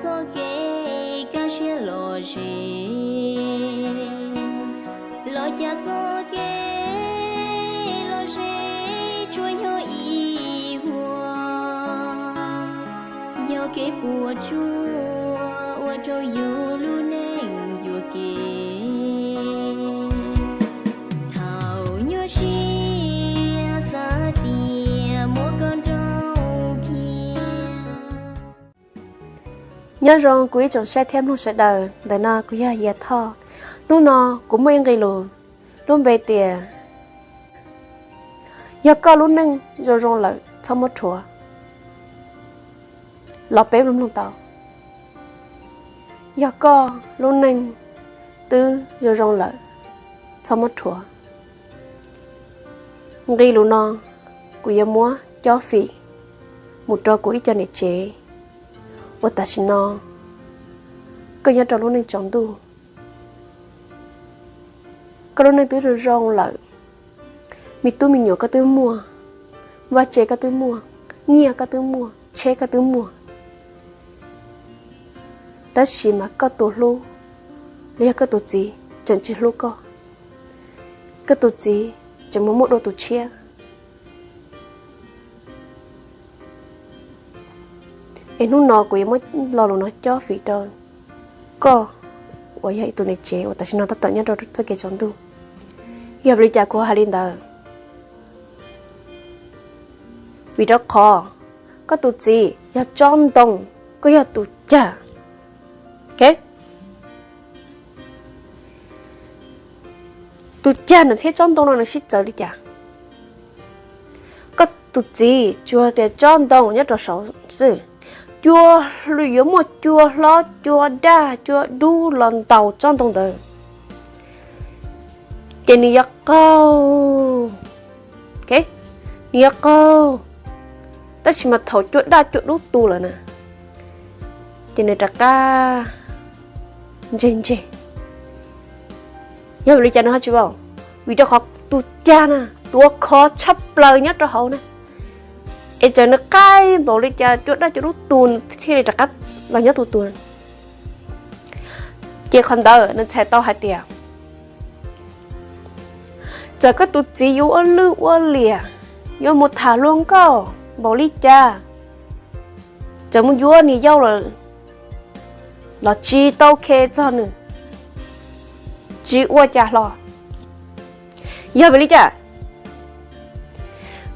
Txoj kev kaj siab los ze, los cas txoj kev los ze tsuas yog ib vuag, yog kev puas tsuaj ua rau yus lub neej yuam kev. Thaum nyuaj siab xav tias muab koj nrauj kiag. Nyob zoo kuv ib tsoom saib thiab mloog sawv daws, ntawm no kuv yog Yias Thoj. Hnub no kuv muaj ib nqe lus lub npe tias, yog koj lub neej zoo zoo lawm txhob muab rhuav. Los peb mloog mloog tau. Yog koj lub neej twb zoo zoo lawm, txhob muab rhuav. Nqe lus no kuv yuav muab cob fim mus rau kuv ib co niam tsev uas tam sim no koj nyob rau lub neej tsaus ntuj. Koj lub neej twb zoo zoo lawm, me tub me nyuam koj twb muaj, vaj tse koj twb muaj, nyiaj koj twb muaj, tsheb koj twb muaj, tab sis mas koj tus hlub los yog koj tus txiv tseem tsis hlub koj. Koj tus txiv tseem mus muaj dua tus tshiab. Es hnub no kuv yuav muab lo lus no cob fim rau koj uas yog ib tug niam tsev uas tam sim no tab tom nyob rau txoj kev tsaus ntuj. Yog vim li cas kuv hais li ntawd? Vim rau qhov koj tus txiv yog tsob ntoo, koj yog tus cag. Tus cag no thiab tsob ntoo no nws sib txawv li cas? Koj tus txiv tsuas tias tsob ntoo nyob rau saud xwb, cua, yuav muaj cua hlob cua daj cua dub los ntaus tsob ntoo ntawd, ces nws yuav qaug, nws yuav qaug. Tab sis mas thaum cua daj cua dub tu lawm na, ces nws rov qab ntseg ntseg. Yog vim li cas nws ho tsis vau? Vim rau qhov tus cag na tuav khov tshaj plaws nyob rau hauv na, es txawm nws qaij npaum li cas cua daj cua dub tu thiaj li rov qab los nyob tus tus. Ces qhov ntawd nws txhais tau hais tias txawm koj tus txiv yuav ua lwj ua liam, yuav mus tham hluas nkauj npaum li cas, txawm mus yuav niam yau lawm los tsis tau khe txog nws, tsis ua cas hlo. Yog vim li cas?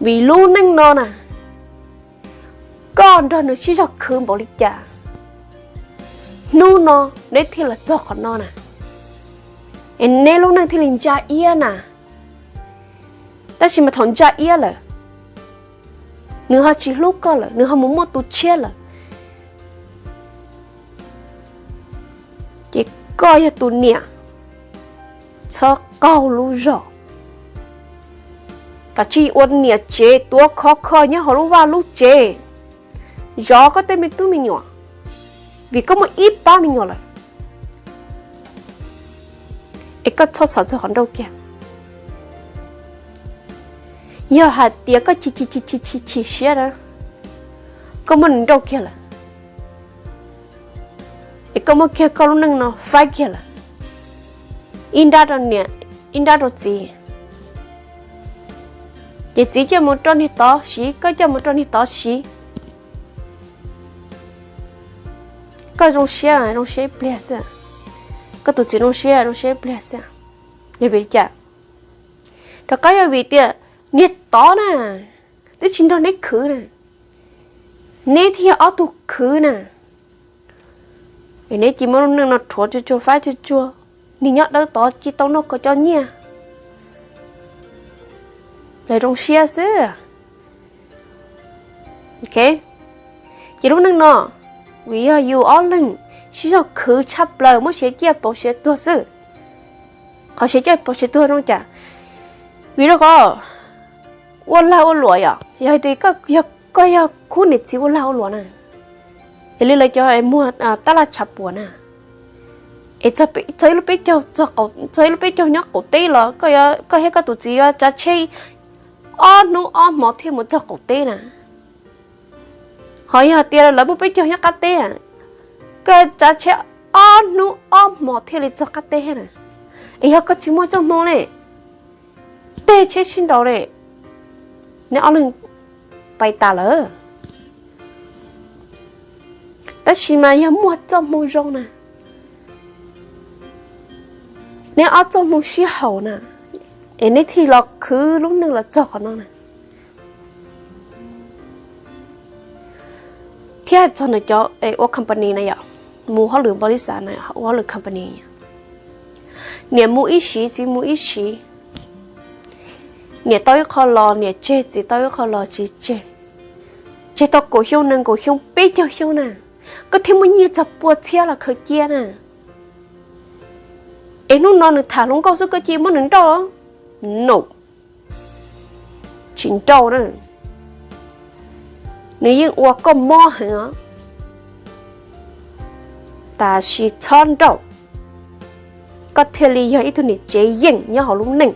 Vim lub neej no na, koj nrog nws sib zog khwv npaum li cas, hnub no neb thiaj los txog qhov no na, es neb lub neej thiaj li ntsa iab na. Tab sis mas thaum ntsa iab lawm, nws ho tsis hlub koj lawm, nws ho mus muaj tus tshiab lawm, ces koj yog tus niam, txhob qaug lub zog. Kav tsij ua niam tsev tuav khov kho nyob hauv lub vaj lub tsev, zov koj tej me tub me nyuam, vim koj muaj ib pab me nyuam lawm, es koj txhob xav txog qhov nrauj kiag. Yog hais tias koj chim chim chim chim chim chim siab na, koj muab nws nrauj kiag lawm, es koj muab kiag koj lub neej no faib kiag lawm, ib nrab rau niam, ib nrab rau txiv, ces txiv coj mus rau niag tod siv, koj coj mus rau niag tod siv. Koj zoo siab, zoo siab ib pliag xwb, koj tus txiv zoo siab, zoo siab ib pliag xwb. Yog vim li cas? Rov qab yog vim tias niag tod na, twb tsis nrog neb khwv na, neb thiaj yog ob tug khwv na. Es neb cia muab lub neej no rhuav tsuag tsuag, faib tsuag tsuag, niag nyob dawb tod cia tau noj kom cov nyiaj, lawv zoo siab xwb. Ces lub neej no, vim yog yus ob leeg sib zog khwv tshaj plaws, muab siav ciaj pauv siav tuag xwb. Qhov siav ciaj pauv siav tuag zoo cas? Vim rau qhov ua lag ua luam yom, yog tias koj yog khub niam txiv ua lag ua luam na, yog li lawv cov muag tab laj tshav puam na, es txog ib lub peb caug, txog ib lub peb caug nyob qaum teb los koj thiab koj tus txiv yuav tsav tsheb ob hnub ob hmo thiaj mus txog qaum teb na. Ho yog tias lawv muaj peb caug nyob qab teb, Koj tsav tsheb ob hnub ob hmo thiaj li txog qab teb na. Es yog koj tsis muaj txoj hmoo ne, tej tsheb sib nraus ne, neb ob leeg pais tas lawm. Tab sis mas yog muaj txoj hmoo zoo na, neb ob txoj hmoo sib haum na, es neb thiaj los khwv lub neej los txog qhov no na. Thiab txog ntawm cov ua company na yom, mus hauj lwm npaus lis xav na, ua hauj lwm company, niam mus ib siv txiv mus ib siv, niam tau ib qho los niam tseg, txiv tau ib qho los txiv tseg, tseg tau kaum xyoo nees nkaum xyoo peb caug xyoo na, koj thiaj muaj nyiaj txog pua txhiab los khaws cia na. Es hnub no nws tham hluas nkauj xwb koj cia muab nws nrauj? No, tsis nrauj na. Nws yeej ua koj mob heev os. Tam sis txhob nrauj, koj thiaj li yog ib tug niam tsev yeej nyob hauv lub neej.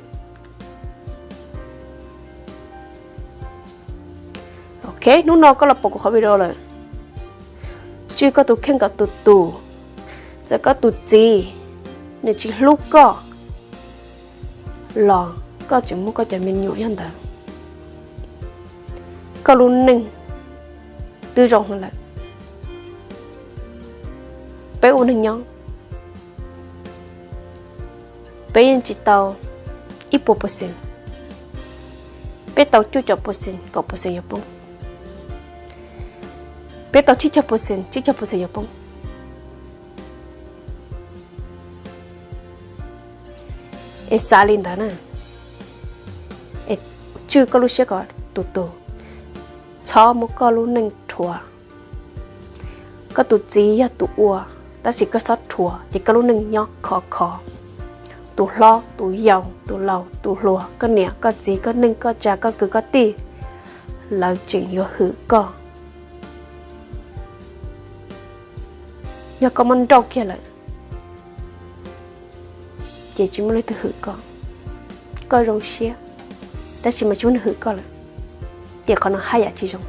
Ok, hnub no koj los pom kuv qhov video lawm, tswj koj tus kheej kom tus tus, txawm koj tus txiv nws tsis hlub koj los koj tseem muaj koj cov me nyuam nyob ntawd, koj lub neej twb zoo heev lawm. Peb ua neeg nyob, peb yeej tsis tau ib puas percent, peb tau cuaj caum percent, kaum percent yuav poob. Peb tau tsib caug percent, tsib caug percent yuav poob. Es xav li ntawd na, es tswj koj lub siab kom tus tus, txhob muab koj lub neej rhuav. Koj tus txiv yog tus ua, tab sis koj txhob rhuav ces koj lub neej nyob khov kho. Tus hlob tus yau tus laus tus hluas, koj niam koj txiv koj neej koj tsa koj kwv koj tij, lawv tseem yuav hwm koj. Yog koj muab nrauj kiag lawm ces tsis muaj leej twg hwm koj. Koj zoo siab, tab sis mas tsis muaj neeg hwm koj lawm, ces qhov no haj yam tsis zoo.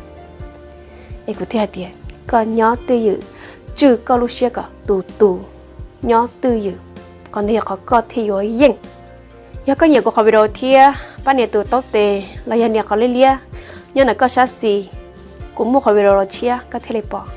Es kuv thiaj hais tias koj nyob twj ywm, tswj koj lub siab kom tus tus, nyob twj ywm, qhov ntawd yog qhov koj thiaj yuav yeej. Yog koj nyiam kuv qhov video thiab pab nias tus taub tes los yog nias qhov liab liab nyob ntawm koj sab xis, kuv muaj qhov video los tshiab koj thiaj li pom.